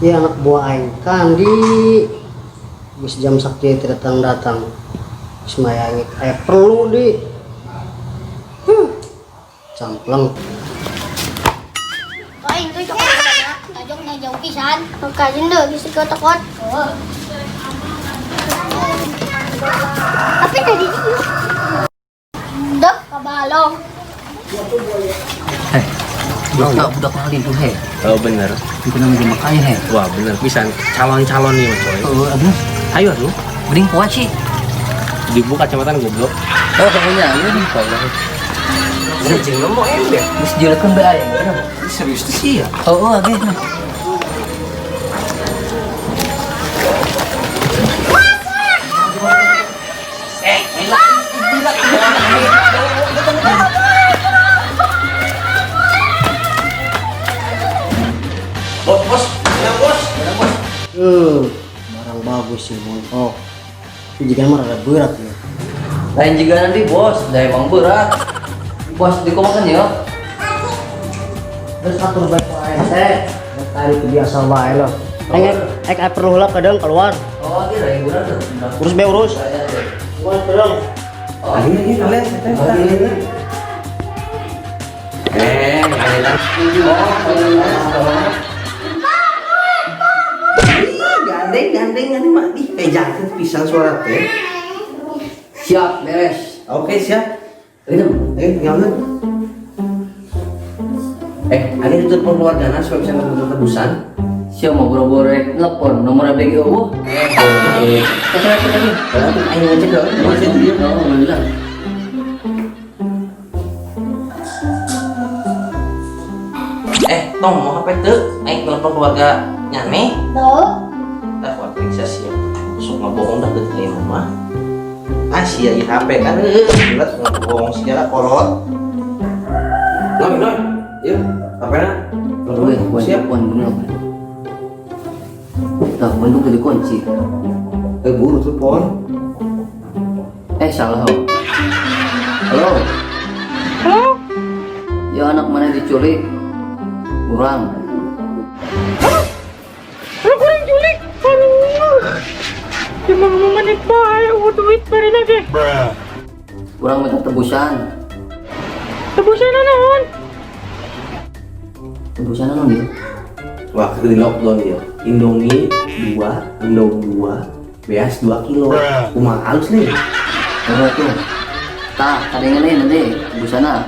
Ya anak buah aing kandi geus jam sakieu teu datang-datang. Geus mah aing aya perlu di. Campleng. Aing tuh cokot tajong na jauh pisan. Kajin deh geus tekot. Tapi tadi Dah kabalong. Heh, budak budak lali tuh he. Oh bener. Itu namanya makanya he. Wah bener pisan. Calon-calon nih mas coy. Oh, aduh, Ayo aduh. mending kuat sih. Dibuka kacamata goblok. Oh, kayaknya ayo nih. Bener jeung nemu ember. Geus jelekeun bae aya. Serius tuh sih ya. Oh, oh, oke. Bos, bos, menang bos, menang bos. Barang bagus sih montok. Itu jika mah rada berat ya. Lain juga nanti bos, dah emang berat. Bos dikomakan ya. Terus atur baik aing teh. Tadi itu biasa wae loh. Aing aing aya perlu heula kadang keluar. Oh, oke, lain berat tuh. Urus be urus. Urus kadang. Oh, Ini kalian, Eh, kalian. Gandeng, gandeng, gandeng mah. Ih, jangan pisan suara teh. Siap, beres. Oke, siap. Ini. Tinggal. Ada itu telepon keluargana supaya bisa ngebut tebusan. Siap mau boro-boro rek telepon nomor ABG eueuh. Eh, Kata lagi. berarti aing ngecek dong. Ngecek dia. Oh, alhamdulillah. Tong mau HP teu? Aing telepon keluarga nyane. Tuh. Dah kuat periksa sih. Sok ngebohong dah deuk ieu mah. Ah, sia ieu HP kan heueuh, jelas ngebohong sia kolot. Noy, noy. Yuk, HP-na. Weh, Siap. telepon bener. Telepon tuh dikunci. Buru telepon. Salah. Oh. Halo. Halo? Ya anak mana diculik? Kurang. Lu kurang culik? Aduh. 5 menit bae, eueuh duit bari lagi. Kurang minta tebusan. Tebusan naon? Tebusan naon dia? Wah, di lockdown ya. Indomie 2, Indomie 2, beas 2 kilo. Kumaha halus nih. Berapa tuh? Tah, kadengan nih nanti tebusana.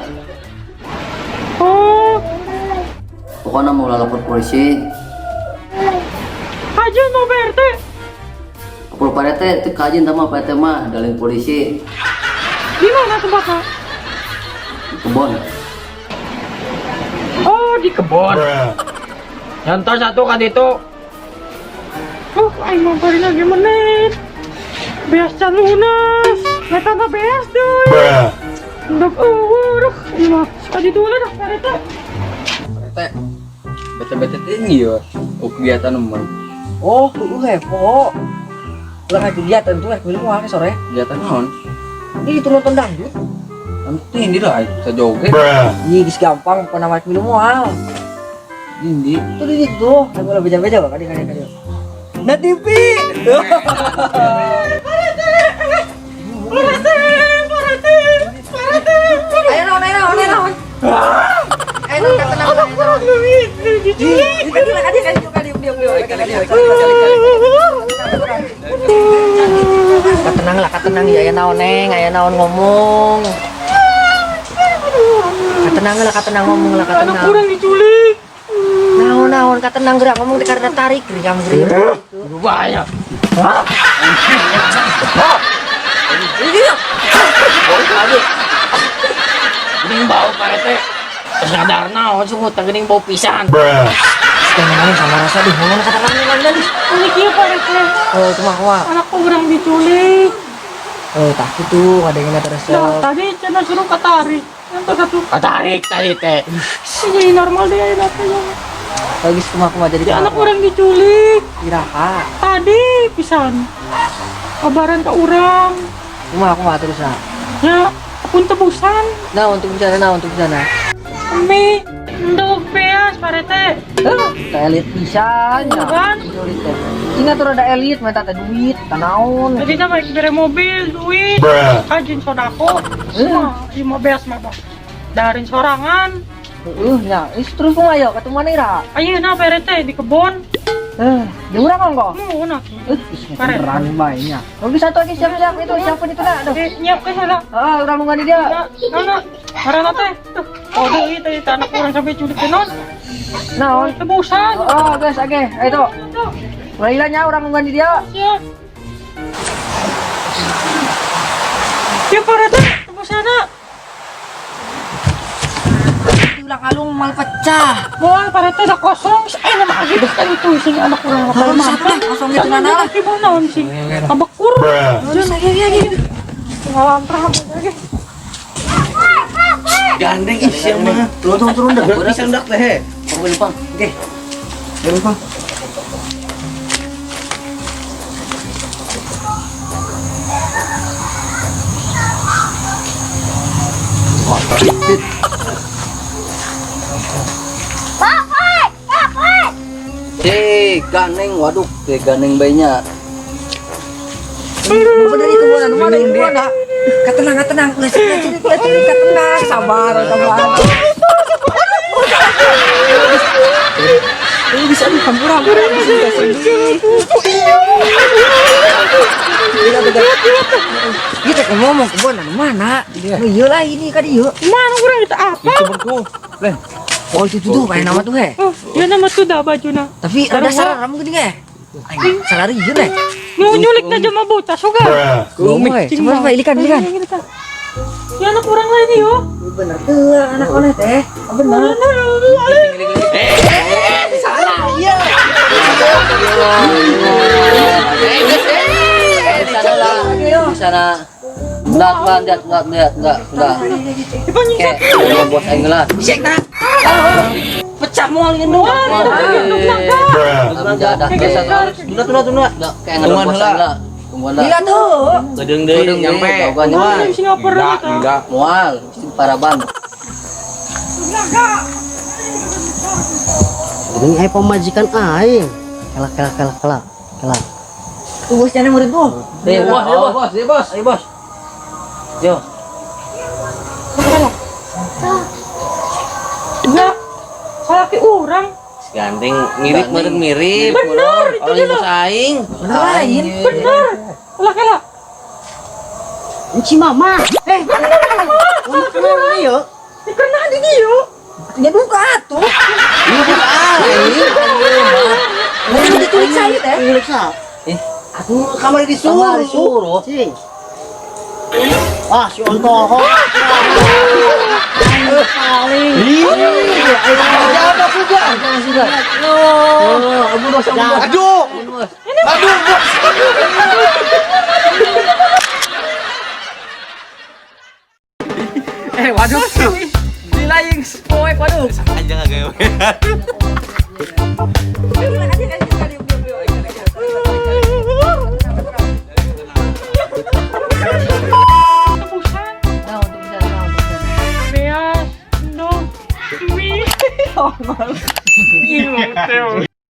Oh, Pokoknya mau lapor polisi. aja mau BRT. Lapor Pak RT, itu kajian sama Pak RT mah, dalin polisi. Di mana tempatnya? Kebon. Oh, di kebon. Contoh satu kan itu. Oh, aing mau bari lagi menit. Beas can lunas. Eta mah beas deui. Ndok eueuh, duh, ieu mah tadi dulu dah Pak RT. Pak RT, bete-bete tinggi ya. Oh, kegiatan teman. Oh, tuh hepo. Ulah kayak kegiatan tuh, kayak minum wae sore. Kegiatan naon? Ini itu nonton dangdut. Nanti ini lah, bisa joget. Ih, geus gampang, pernah main minum moal. Ini. Tuh di situ, aku lah beja-beja kok, kadi kadi kadi. Nah TV. Ayo naon, ayo naon, ayo naon. Ayo naon, kata naon, ayo naon. Ih, kadi kadi kadi kadi kadi kadi Katenang lah, katenang ya, aya naon neng, aya naon ngomong. Katenang lah, katenang ngomong lah, Anak katenang. kurang diculik. Naon naon, katenang gerak ngomong teh karena tarik gering gering. Banyak. Geuning bau Pak RT. Terus ngadar naon sungut geuning bau pisan. Sekarang sama rasa deh, ngomong katenang ngomong deh. Ini kieu Pak RT. Oh, itu mah kumaha? Anak orang diculik. Oh, tak gitu, ada yang terus. Nah, tadi cenah suruh katarik. Yang satu katarik tadi teh. Ini normal deh enaknya. Lagi kumaha jadi Si anak orang diculik. Iraha. Tadi pisan. Kabaran ke urang. Kumaha terus nah. Ya, pun tebusan. Nah, untuk sana, nah, untuk sana. Mie endog beas Pak RT. Ka elit pisan nya. Bukan. Diculik teh. Ingat tuh rada elit mah teh duit, tanaon. Jadi sama bere mobil, duit, kajin sodako. Mah, lima beas mah bah. Darin sorangan. Nya, terus kumaha ya ketemu mana ira? Ayeuna Pak RT di kebon. Di urang kok. Mau nak. Beneran bae nya. Oke, satu lagi siap-siap itu siapa itu nak? Aduh. Nyiapkeun heula. Ah, urang nungguan dia. Nah, karena teh. Oh, deui teh anak urang sampai culik teh non. Naon? Tebusan. Oh, guys, oke. Ayo tuh. Ulah nya urang nungguan di dia. Siap. Ya Pak RT, tebusana. Ulang alung mal pecah. Moal Pak RT dah kosong. Nama lagi kan itu sing anak urang Kalau satu kosong itu nana lah. Ibu naon sih? Kabekur. Terus lagi lagi. Ngalamprah lagi. Gandeng ih sia mah. Turun turun dah. Berat pisan dak teh. Pang lumpang. Oke. Lumpang. Gandeng, waduh, gandeng bayinya. Bener itu mana, mana itu mana? Ketenang, ketenang, ulah sini, ketenang, sabar, sabar. Ini bisa dihampur-hampur, bisa sedih. Kita ngomong ke mana, mana? Iya lah ini kan iya. Mana kurang itu apa? Len. Oh itu tuh kayak nama tuh he. Oh, ya nama tuh dah bajuna. Tapi ada salah kamu gini nggak? Salah iya deh. Mau nyulik aja mah bocah suka. Gue, coba coba ilikan ilikan. Ya anak orang lain yo. Bener tuh anak oleh teh. Bener. Salah iya. Di sana. Enggak. Kayak bos aing lah. Sek nah. Pecah mual ini. Tuna tuna. Kayak ngadon bos aing lah. Tungguan lah. Gila tuh. Gedeung deui nyampe. Singapura enggak. Mual, paraban. Ini ai pamajikan aing. Kelak kelak kelak kelak. Kelak. Tuh bosnya murid tuh. Bos, bos, ayo bos. Yo. Enggak. Salaki urang. Gandeng mirip meureun mirip. Bener, itu orang bos aing. Lain. Bener. Ulah kelak. Si mama. Bener yo. Karena di dia. Ya duka atuh. Iya bos aing. Mun diculik saya teh. Diculik sa. Aku kamar disuruh. Disuruh. Cing. Ah, si ontol kok. Paling. Apa sudah? Sudah. Oh, abu bos, abu bos. Aduh. Aduh, bos. Waduh. Dilaying poek waduh. Aja enggak gawe. Tebusan. Nah, untuk sana, nah, untuk sana. Beas, endog, mie. Iya,